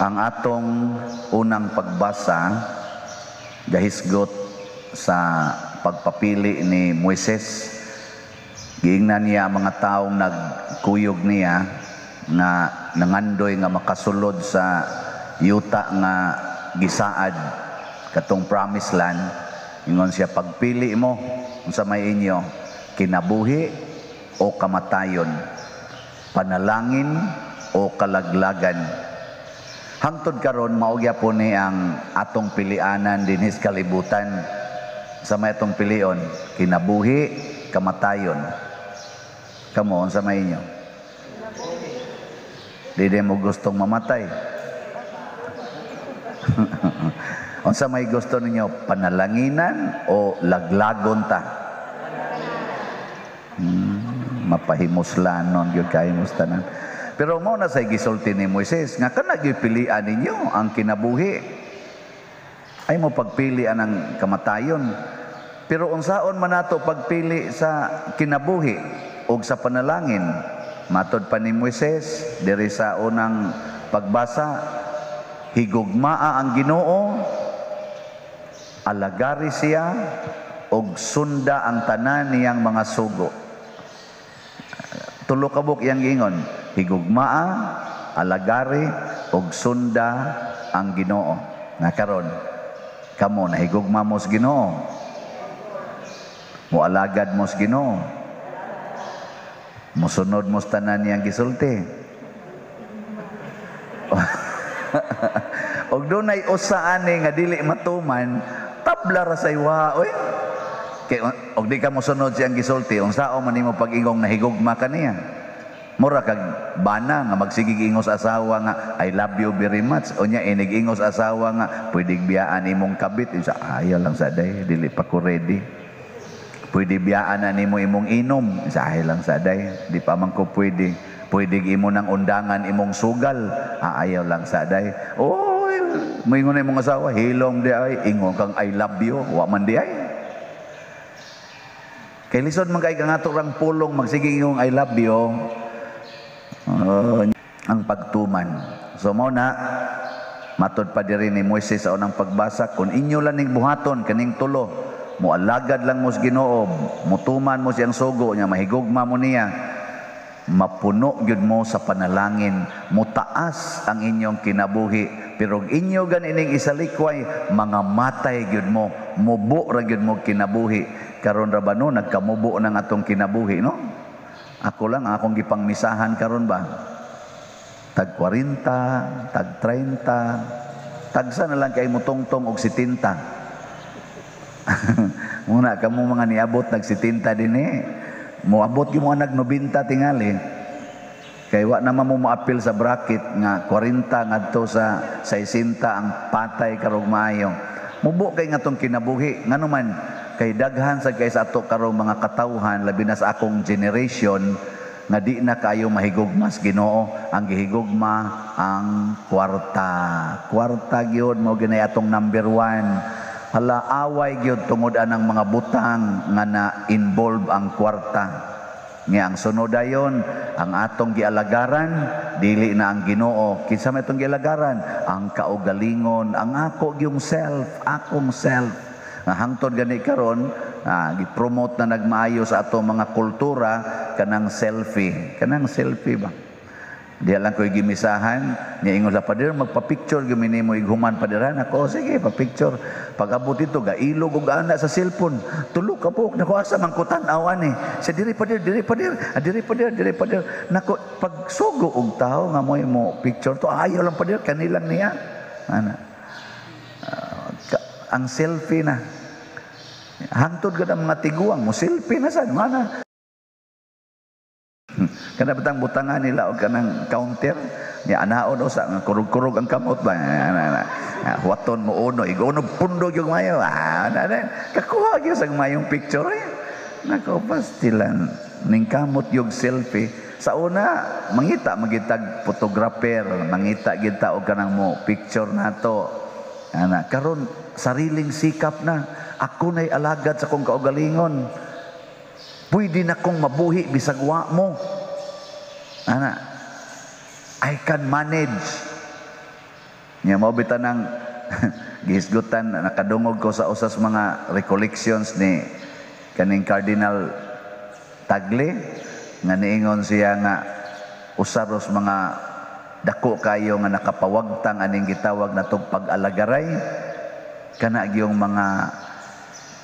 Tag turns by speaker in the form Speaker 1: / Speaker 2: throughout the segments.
Speaker 1: Ang atong unang pagbasa gahisgot sa pagpapili ni Moises. Giingnan niya ang mga taong nagkuyog niya nga nangandoy nga makasulod sa yuta nga gisaad, katong promised land. Ingon siya, "Pagpili mo, unsa may inyo, kinabuhi o kamatayon, panalangin o kalaglagan?" Hangtod karon, mao gyapon ni ang atong pilianan dinhi sa kalibutan. Sa may atong pilion, kinabuhi, kamatayon. Kamo, unsa may inyo? Dili mo gustong mamatay. Unsa may gusto ninyo, panalanginan o laglagon ta? Mapahimuslanon gyud kayo tanan. Pero mao na say gisulti ni Moises nga kana gyud pilian ninyo ang kinabuhi. Ay mo pagpili ang kamatayon. Pero unsaon man nato pagpili sa kinabuhi og sa panalangin? Matod pa ni Moises diri sa unang pagbasa, higugmaa ang Ginoo, alagari siya og sunda ang tanan niyang mga sugo. Tulo ka buok iyang giingon: higugmaa, alagari og sunda ang Ginoo. Na karon, kamo, nahigugma mo sa Ginoo? Moalagad mo sa Ginoo? Mosunod mo sa tanan niyang gisulti? Og dunay usa ani nga dili matuman, tabla ra sa iwa oy. Kay og di ka mosunod siyang gisulti, unsaon man nimo pag-ingong nahigugma ka niya? Mura kag bana nga magsigig ingos asawa nga "I love you very much." Unya inig ingos asawa nga pwede biyaan imong kabit, sa ayaw lang sa day, dili pa ko ready. Pwede biyaan na nimo imong inom, sa ayaw lang sa day, di pa man ko pwede. Pwede imo nang undangan imong sugal, ayaw lang sa day. Oy, moingon na imong asawa, "Hilom di ay, ingon kang I love you, wa man di ay." Kay lisod man kay kang ato rang pulong magsige ingong I love you. Ang pagtuman. So mao na matod pa diri ni Moises sa unang pagbasa, kung inyo lang ning buhaton kaning tulo, moalagad lang mo sa Ginoo, mutuman mo siyang sugo niya, mahigugma mo niya, mapuno gyud mo sa panalangin, mutaas ang inyong kinabuhi. Pero og inyo ganining isalikway, mga matay gyud mo, mubo ra gyud mo kinabuhi. Karon ra ba, no, nagkamubo ng atong kinabuhi, no? Ako lang, akong gipangmisahan karon ba? Tag 40, tag 30, tagsa na lang kay mutungtong og 70. Muna kamo mga niabot nag 70 din eh. Moabot gyud mo nag 90 tingali. Kay wa naman mo maapil sa bracket nga 40 ngadto sa 60 ang patay karog maayo. Mubo kay nga tong kinabuhi, ngano man kay daghan sa kay sa ato karong mga katawhan, labi na sa akong generation, nga di na kayo mahigugma sa Ginoo, ang gihigugma ang kwarta. Kwarta gyud mo ginay atong number one. Hala, away gyud tungod anang mga butang nga na involve ang kwarta. Nga ang sunod dayon, ang atong gialagaran dili na ang Ginoo. Kinsa may atong gialagaran? Ang kaugalingon, ang ako gyung self, akong self. Nga hangtod gani karon, gi-promote na nagmaayo sa atong mga kultura kanang selfie. Kanang selfie ba? Di lang ko'y gimisahan, niya ingon sa pader, "Magpa-picture gyud nimo ighuman, paderan." Ako, "Sige, pa-picture." Pag abot ito, gailog og ana sa cellphone. Tulo ka buok, nako, asa man ko tan-aw ani? Sa diri pader, diri pader, diri pader, diri pader. Nako, pag sugo og tao nga mo picture to, ayaw lang pader, kanilang niya. Ana. Ang selfie na. Hangtod ka ng mga tiguang, mo selfie na sad, mana. Kana batang butangan nila og kanang counter ni anaon usa nga kurog-kurog ang kamot ba, ana ana. Huwaton mo uno, iguno pundo gyud mayo, ana ana, kakuha gyud sa mayong picture eh. Nako, pastilan ning kamot yung selfie. Sa una mangita magitag photographer, mangita gyud ta og kanang mo picture nato ana. Karon sariling sikap na. Ako na'y alagad sa kong kaugalingon, pwede na kong mabuhi bisag wa mo. Ana, I can manage. Nya mao bitaw nang gihisgutan, nakadungog ko sa usas mga recollections ni kaning Cardinal Tagle nga niingon siya nga usa ros mga dako kayo nga nakapawagtang aning gitawag natong pag-alagaray, kana gyung mga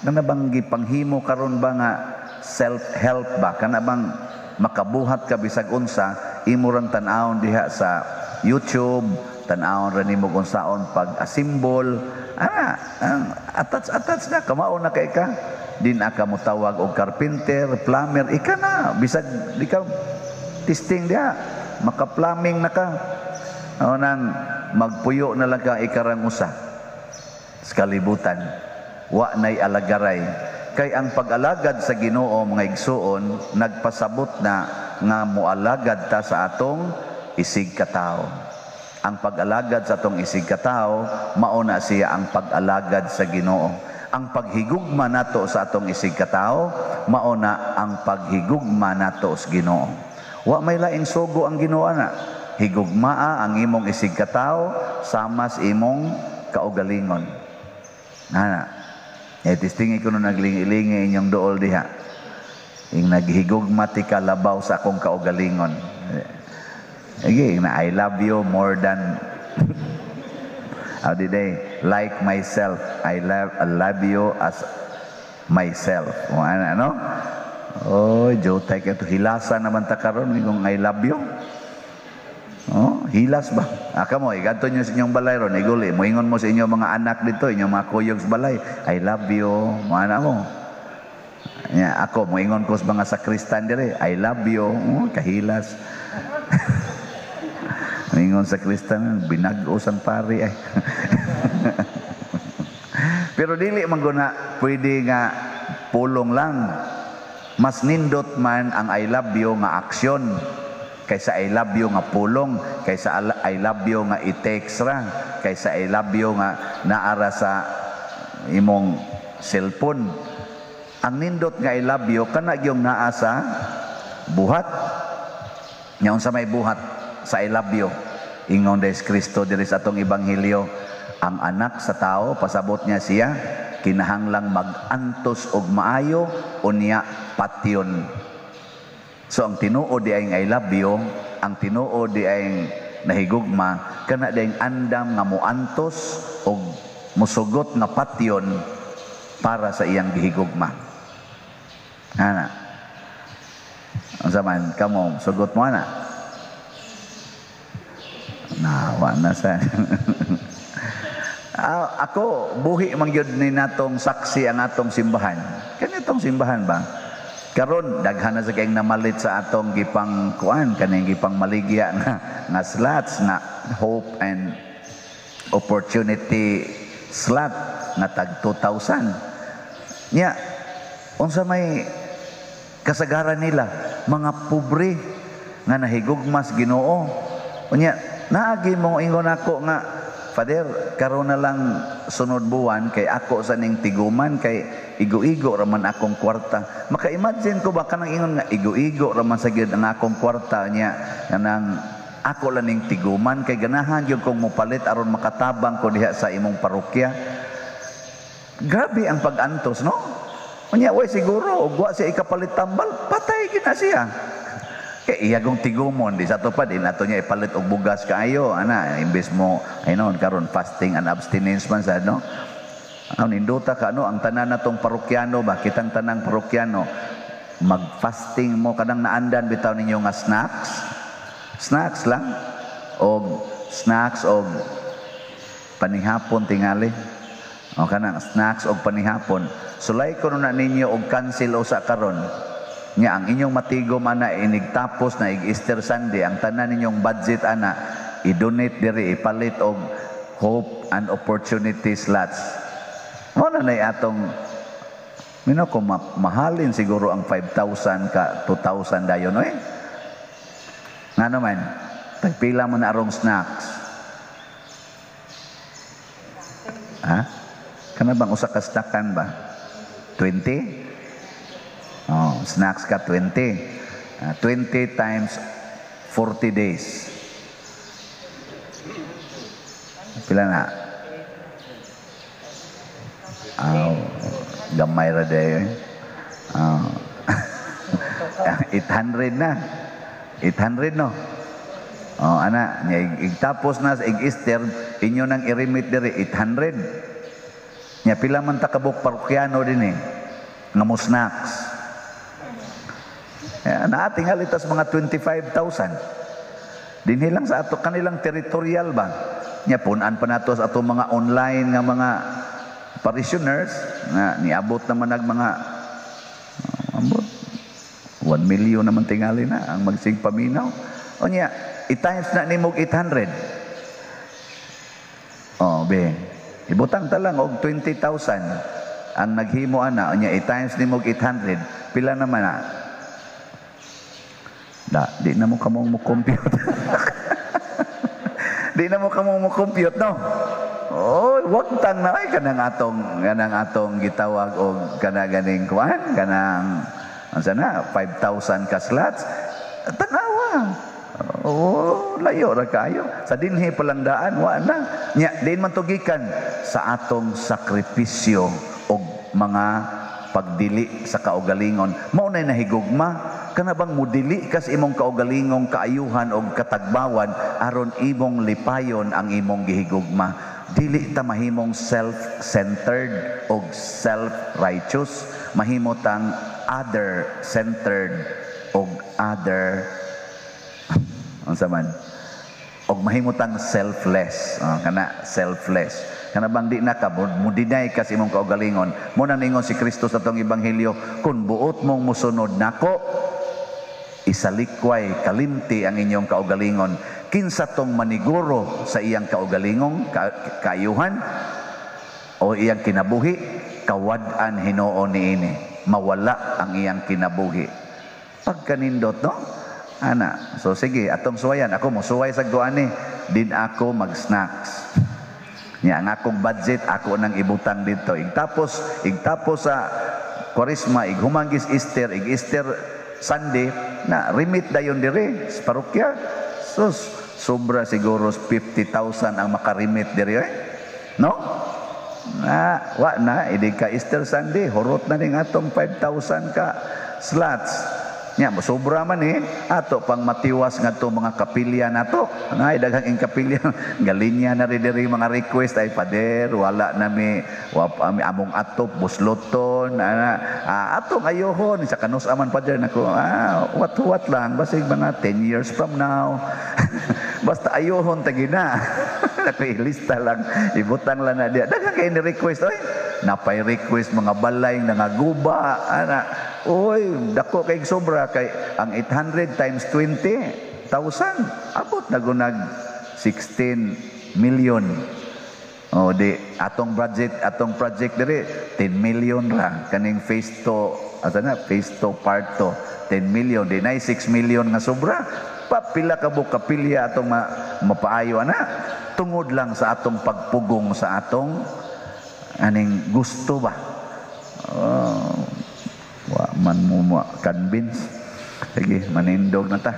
Speaker 1: kana bang gipanghimo karon ba nga self-help ba, kana bang makabuhat ka bisag unsa, imo rang tan-awon diha sa YouTube, tan-awon ra nimo kung saon pag-assemble ana, ang attach attach na, kamao na kay ka, di na ka motawag og carpenter, plumber, ika na, bisag di ka testing diha, maka-plumbing na ka. O nang magpuyo na lang ka ikarang usa sa kalibutan. Wa nay alagaray. Kay ang pag-alagad sa Ginoo, mga igsuon, nagpasabot na nga moalagad ta sa atong isig katao. Ang pag-alagad sa atong isig katao, mao na siya ang pag-alagad sa Ginoo. Ang paghigugma nato sa atong isig katao, mao na ang paghigugma nato sa Ginoo. Wa may laing sugo ang Ginoo na. Higugmaa ang imong isig katao sama sa imong kaugalingon. Ana. Eh testingi ko no naglingi-lingi inyong duol diha. Ing naghigugma ti ka labaw sa akong kaugalingon. Sige, na I love you more than, how did they like myself? I love you as myself. O ano, ano? Oh, jotay kayo. Hilasa naman ta karon kung I love you. Oh, hilas ba? Aka mo, igadto nyo sa inyong balay ron, iguli. Moingon mo sa inyong mga anak dito, inyong mga kuyog sa balay, "I love you." Mga mo. Ya, ako, moingon ko sa mga sakristan dire, "I love you." Oh, kahilas. Moingon sa kristan, binag-os ang pari ay. Pero dili man guna pwede nga pulong lang. Mas nindot man ang I love you nga aksyon kaysa I love you nga pulong, kaysa I love you nga i-text ra, kaysa I love you nga naara sa imong cellphone. Ang nindot nga I love you kana gyung naa sa buhat. Nya unsa may buhat sa I love you? Ingon des Kristo diri sa atong ebanghelyo, ang Anak sa Tao, pasabot niya siya, kinahanglang mag-antos og maayo unya patyon. So ang tinuod di ay I love you, ang tinuod di ay nahigugma, kana di andam nga muantos og musugot nga patyon para sa iyang gihigugma. Ana. Unsa man kamo, sugot mo ana? Na, wa na sa. Ah, ako buhi man gyud ni natong saksi ang atong simbahan. Kanitong simbahan ba? Karon daghan na sa kayong namalit sa atong gipang kuan, kaning gipang maligya nga nga slots nga hope and opportunity slot nga tag 2,000. Nya unsa may kasagaran nila, mga pobre nga nahigugmas Ginoo. Unya naagi mo ingon ako nga, "Father, karon na lang sunod buwan kay ako sa ning tiguman kay igo-igo raman akong kwarta." Maka-imagine ko ba kanang ingon nga igo-igo raman sa gyud ang akong kwarta niya, kanang ako lang ning tiguman kay ganahan gyud kong mopalit aron makatabang ko diha sa imong parokya. Grabe ang pag-antos, no? Unya, way siguro, ug wa siya ikapalit tambal, patay gyud na siya. Kay iya kong tigumon, di sa to pa, di nato niya ipalit og bugas kaayo, ana, imbes mo, ay no, karon fasting and abstinence man sa, no? Ano, nindota ka, no? Ang tanan natong parokyano ba, kitang tanang parokyano, mag-fasting mo, kanang naandan bitaw ninyo nga snacks, snacks lang, og snacks og panihapon tingali. O kanang snacks og panihapon. Sulay ko na ninyo og cancel usa karon. Nya ang inyong matigom ana inigtapos na ig Easter Sunday, ang tanan ninyong budget ana i-donate diri, ipalit og hope and opportunity slots. Mo na nay atong mino ko mahalin siguro ang 5,000 ka 2,000 dayon oy. Nga naman, tagpila mo na arong snacks. Ha? Kana bang usa ka snackan ba? 20? Oh, snacks ka 20. 20 times 40 days. Pila na? Oh, gamay ra day. Oh. 800 na. 800, no? Oh, ana, nya igtapos na sa ig-Easter, inyo nang i-remit diri 800. Nya pila man ta kabuk parokyano din eh nga mo snacks? Ya, naa tingali tas mga 25,000. Dinhi lang sa ato kanilang territorial ba? Nya punan pa nato sa ato mga online nga mga parishioners nga niabot naman nag mga ambot 1 million naman tingali na ang magsig paminaw. O nya, i-times na nimo 800. Oh, be. Ibutang ta lang og 20,000 ang naghimo ana, unya i-times nimo 800, pila naman na? Da, di na mo kamong mo compute. Di na mo kamong mo compute, no? Oh, wag tang na ay kanang atong gitawag og kana ganing kuan, kanang unsa na, 5,000 ka slots. Tanawa. Oh, layo ra kayo. Sa dinhi pa lang daan, wa na. Nya, diin man tugikan sa atong sakripisyo og mga pagdili sa kaugalingon. Mao na nahigugma, kana bang mudili ka sa imong kaugalingong kaayuhan og katagbawan aron imong lipayon ang imong gihigugma. Dili ta mahimong self-centered og self-righteous, mahimo tang other-centered og other unsa man og mahimo tang selfless. Oh, kana selfless, kana bang di na ka mo-deny ka sa imong kaugalingon. Mo na ningon si Kristo sa atong ebanghelyo, "Kun buot mong musunod nako, isalikway, kalimti ang inyong kaugalingon." Kinsa tong maniguro sa iyang kaugalingong kaayuhan o iyang kinabuhi, kawad-an hinuon niini, mawala ang iyang kinabuhi. Pagkanindot, no, ana? So sige, atong suwayan. Ako mo suway sa guani, din ako mag-snacks. Nya ang akong budget ako nang ibutang dito. Igtapos sa Kwaresma, ighumanggis Easter, ig Easter Sunday na, remit dayon dire sa parokya. Sus, sobra siguro 50,000 ang makarimit dire eh. No? Na, wa na, idi ka Easter Sunday, hurot na ning atong 5,000 ka slots. Nya, sobra man eh. Ato pang matiwas nga to mga kapilya nato. Ay, daghang ing kapilya. Galinya na rin diri mga request ay, "Pader, wala na mi, wa pa mi among atop busloton." Ana, atong ayohon sa kanus aman, pader nako. Wat-wat lang basig mga 10 years from now. Basta ayohon ta gina. Nako, ilista lang, ibutang lang na diya. Daghang kay ni request oy. Napay request mga balay nangaguba ana. Oy, dako kay sobra kay ang 800 times 20,000 abot na gunag 16 million. O di atong budget, atong project diri 10 million ra kaning phase 2, asa na phase 2 part 2, 10 million di nay 6 million nga sobra pa. Pila ka buok kapilya atong mapaayo ana tungod lang sa atong pagpugong sa atong aning gusto ba? Oh, wa man mo ma convince. Sige, manindog na ta.